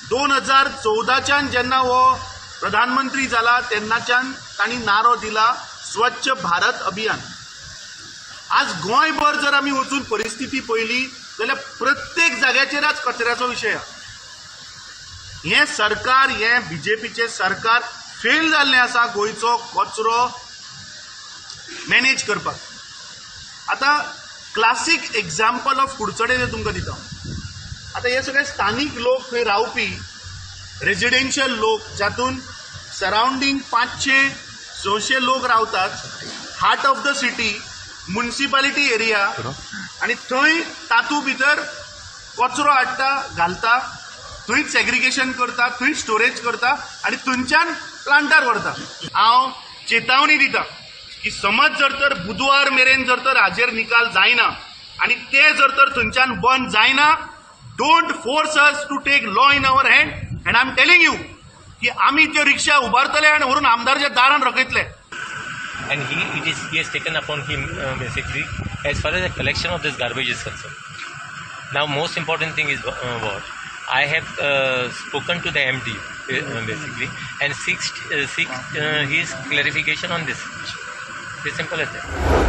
2014च्यान जेन्ना हो प्रधानमंत्री जाला तेन्नाच्यान तांणी नारो दिला स्वच्छ भारत अभियान. आज गोंयभर जर आमी वचून परिस्थिती पळयली जाल्यार प्रत्येक जाग्याचेर आज कचऱ्याचो विशय आसा. हें सरकार, हें बीजेपीचें सरकार फेल जाल्लें आसा गोंयचो कचरो मॅनेज करपाक. आतां क्लासीक एग्जाम्पल ऑफ कुडचडे तुमकां दिता. आतां हे सगळे स्थानीक लोक, थंय रावपी रेजिडेन्शियल लोक, जातून सरावंडींग 500 600 लोक रावतात, heart of the city, municipality area, आनी थंय तातूंत भितर कचरो हाडटा, घालता, थंयच सेग्रिगेशन करता, थंयच स्टोरेज करता आनी थंयच्यान प्लांटार व्हरता. हांव चेतावणी दिता की समज जर तर बुधवार मेरेन जर तर हाजेर निकाल जायना आनी ते जर तर थंयच्यान बंद जायना, don't force us to take law in our hand. And I am telling you की आमी त्यो रिक्षा उबारतले आनी व्हरून आमदारच्या दारान रकयतले. And he it is he has taken upon him basically as far as the collection of this garbage is concerned. Now, most important thing is what I have spoken to the MD basically and seek his clarification on this. It's simple as that.